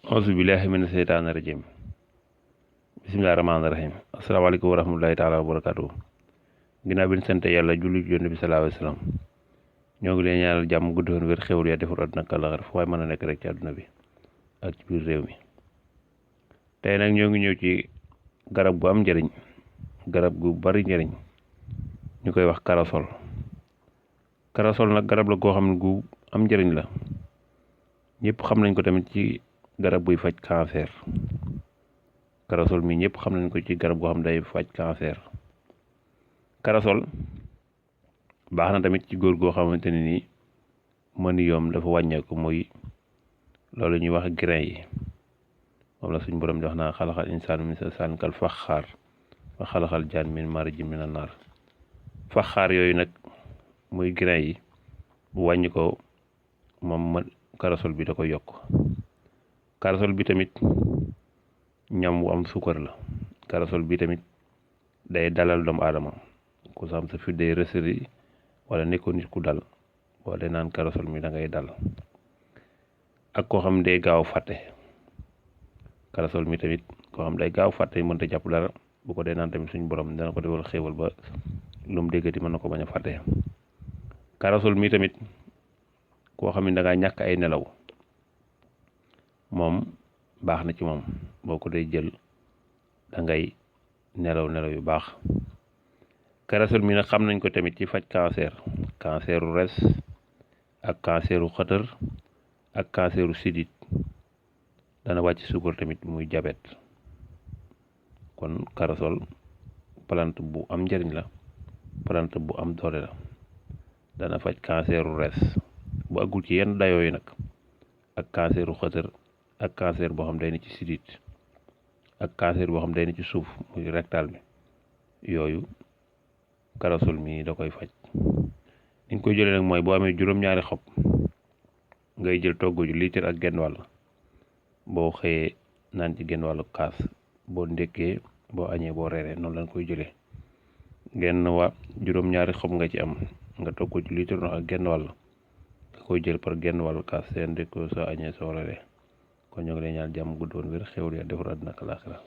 auzu billahi mina seytaani rajim bismillahi rahmaani rahim asalaamaaleykum wa rahmatulahi taala wa barakatuh ginnaaw bi ñu sant yàlla julli yonent bi sallallahu alayhi wa sallam ñoo ngi leen ñaanal jàmm gudd fan wér xewul ya defar àdduna ak àllaaxira fu waaye mën a nekk rek ci àdduna bi ak ci biir réew mi tey nag ñoo ngi ñëw ci garab gu am njëriñ garab gu bari njëriñ ñu koy wax karasol nag garab la goo xam ne gu am njëriñ la ñëpp xam nañ ko tamit ci garab buy faj cancer karasol mi ñëpp xam nañ ko ci garab goo xam day faj cancer karasol baax na tamit ci góor goo xamante ne nii mën yoom dafa wàññeeku muy loolu ñuy wax grain yi moom la suñ borom di wax naa xalaxal insaan min salsaalin kal faxaar wa xalaxal jaan min maarijin minan naar faxaar yooyu nag muy grain yi bu wàññi ko moom karasol bi da koy yokk karasol bi tamit ñam wu am suukar la karasol bi tamit day dalal doomu aadama ku sam sa fi day rësëri wala nekkoo nit ku dal boo dee naan karasol mi da ngay dal ak koo xam day gaaw fàtte karasol mi tamit koo xam day gaaw fàtte mënta jàpp dara bu ko dee naan tamit suñu borom dana ko defal xéewal ba lu mu déggati mën na ko bañ a fàtte karasol mi tamit koo xam ne da ngaa ñàkk ay nelaw moom baax na ci moom boo ko dee jël da ngay nelaw yu baax karasol mi nag xam nañ ko tamit ci faj canceru res ak canceru xëtër ak canceru sidit dana wàcc suukar tamit muy jabet kon karasol plante bu am njëriñ la plante bu am doole la dana faj canceru res bu àggul ci yenn dayoo yi nag ak canceru xëtër ak cancer boo xam day ne ci sidit ak cancer boo xam day ne ci suuf muy rectal bi yooyu karasol mi da koy faj niñ koy jëlee nag mooy boo amee juróom-ñaari xob ngay jël togg ju litre ak genn wàll boo xëyee naan ci genn wàllu kaas boo ndékkee boo añee boo reeree noonu lañ koy jëlee juróom-ñaari xob nga ci am nga togg ju litre ndox ak genn wàll nga koy jël par genn wàllu kaas seen ndékkoo soo añee soo reeree kon ñoo ngi lay ñaan jàmm guddoon wér xewul ya defar àdduna ak àllaaxira